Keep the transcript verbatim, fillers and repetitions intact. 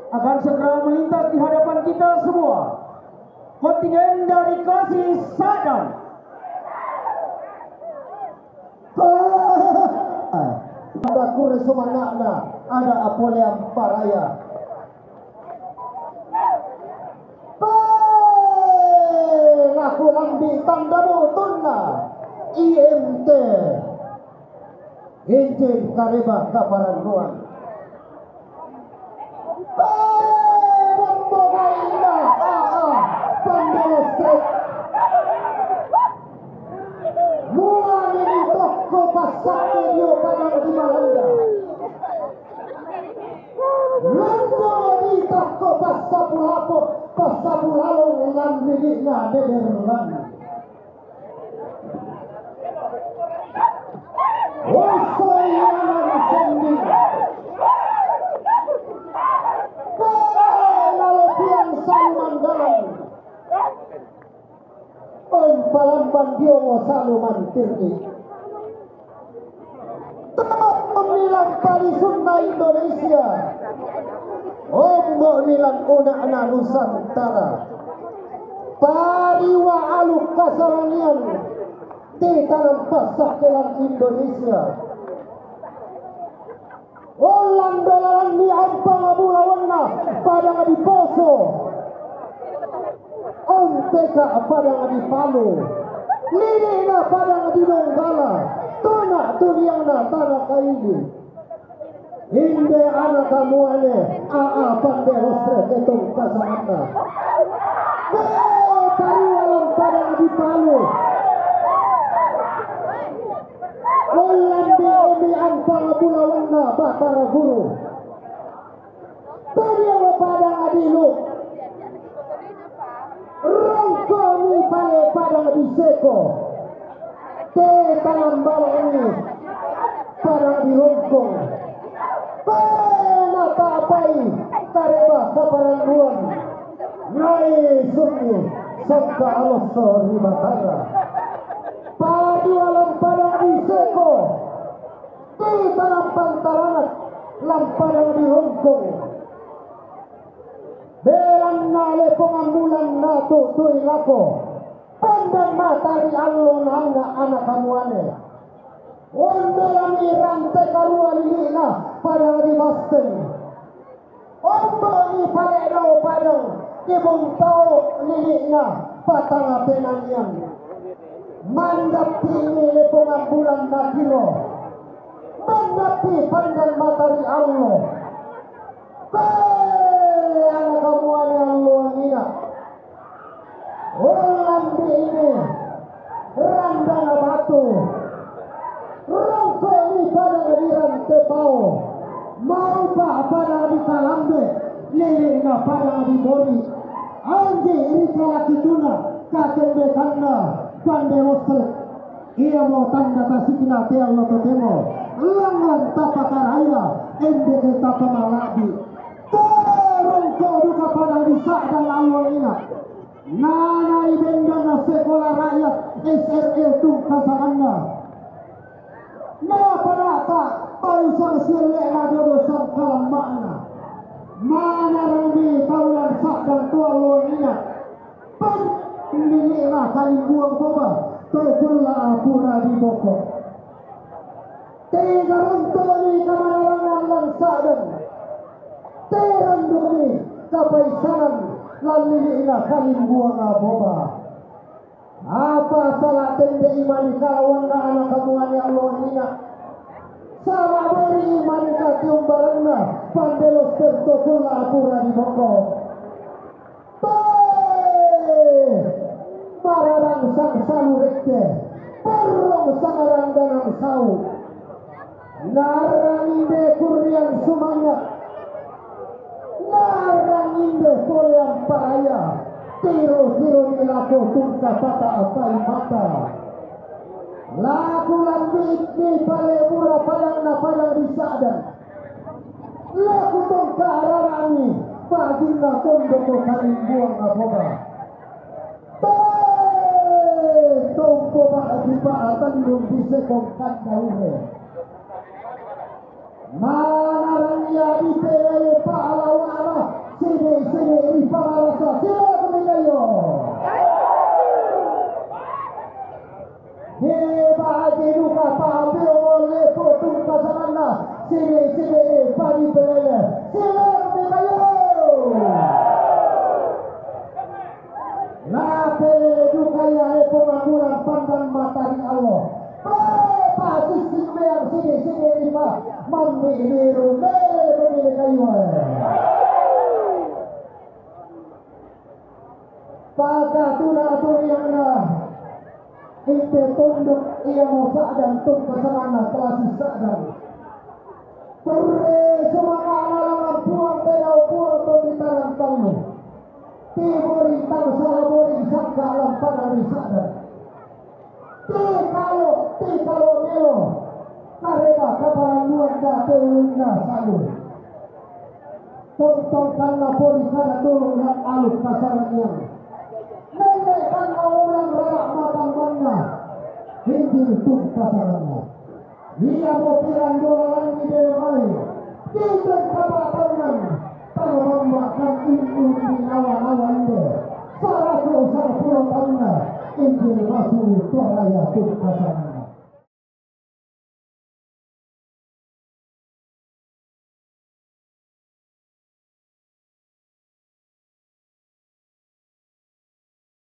akan segera melintas di hadapan kita semua. Kontingen dari Kosi Sadang. Ada kure sumanakna, ada apolean paraya. Laku lambi tanda butunna I M T. Injin kareba kaparannuan. Pembogaina aa pande listrik. Muani ni tokko passakke dio padang di Malanda. Londo di tokko passapulapo, passapulalong lan lili'na Dederlan. Oso iyanan sendi. Kena lopian salumandalan. Ompalamban diongo salumantirni. Tempat pemilang palisunna Indonesia. Ombo nilan una'na Nusantara. Pariwa aluk kasalanian. Titanan passakke lan Indonesia. Ollan dolalanni ampang bulawanna padang diposo. Onteka padang dipalu. Lili'na padang di Donggala. Tona turiangna tana kaili. Inde ana kamuane, aa pande lostre ketung kasanganna. Be, pariwalang padang dipalu. Ollan di omi ampang bulawanna Batara Guru. Tadi Allah padang adilu. Rongko mi pale padang diseko. Te tanam balok mi padang dirongkong. Pena tapai kareba kaparannuan. Nai sunni sangka alosso ri Batara. Padi alam padang diseko. Tita lampan taranak, lampadang dirongkong. Belanna lepongan bulan natu'tui lako. Pandan matari allo nanga ana kamuane. Ondolami rante karua lili'na padang di Basteng. Ombo ni pale dao padang, kebong tao lili'na patanga penanian. Mandappi ni lepongan bulan nakiro. Mandappi pandan matari allo. Pe, ana kamuane allo angina. Ollan di ini randana batu. Rongko ni padang di rante pao. Maupa padang di kalambe. Lili'na padang di bori. Anggi ri kalakituna katembekanna pande lostre. Iamo tanda tasikna te allo totemo. Langngan tapakaraya, endeke tapamala'bi. Terongko duka padang di sa'dang allo angina. Nanai bendana sekolah rakyat S R E tungka samanna. Napadata tau sang sielle'na dodo sangkalamma'na. Manarami tau lan sa'dang to allo angina. Pan lili'na kalimbuang boba, to kulla apura di boko. Tega rontoni kamanarangan lan sa'dang. Terandoni kapaisanan lan lili'na kalimbuang boba. Apa sala tende imani kalawanna ana kamuane allo angina. Sala beri imani katiumbaranna pande lostre to kulla apura di boko. Toe! Mararang sang salu rekke, porrong sangarang danang sau. Narrang inde kurriang sumanga'. Narrang inde poleang paraya. Tiro-tironi lako tungka pata apai mata. Laku lambi'ni pale bura padangna padang di sa'dang. Laku tongka arara'ni, pa'dinna tondoko kalimbuang boba. Toe! Tompo pa'dipa atandung di sekong kanda ure. Manarang ia dipelele pa'lawa'na, Sini ri pamarasa, sila kami kayo. Di ba ati duka pa api o lepo tung pasanganna. Sini, sini ri padi pelele, sila kami kayo. Na pelele duka ya lepo mambulan pandan matari Allah. Pe, pa sisi meang sini, sini ri pa mambi di rumah pelele kayo. Pakatuna turiangna, inte tunduk ia mo sa'dang tung pasanganna, kelasi sa'dang. Kurre sumanga'na langngan Puang, tedau Puang to titarang tallu. Tibori tang sala bori sangka lampada ri sa'dang. Tikalo, tikalo melo. Kareba kaparannuan da teulunna salu. Tongtong kanna pori kada tulung lan aluk kasaranniang. Nenne kanna ulang rara matang manna. Injil tung kasaranna. Ia mo piran dolalan di dewa mai. Kita kapataunan. Tang mammakan injil di nawa-nawa inde. Saratus sepuluh tahunna. Injil masuk toraya tung kasaranna.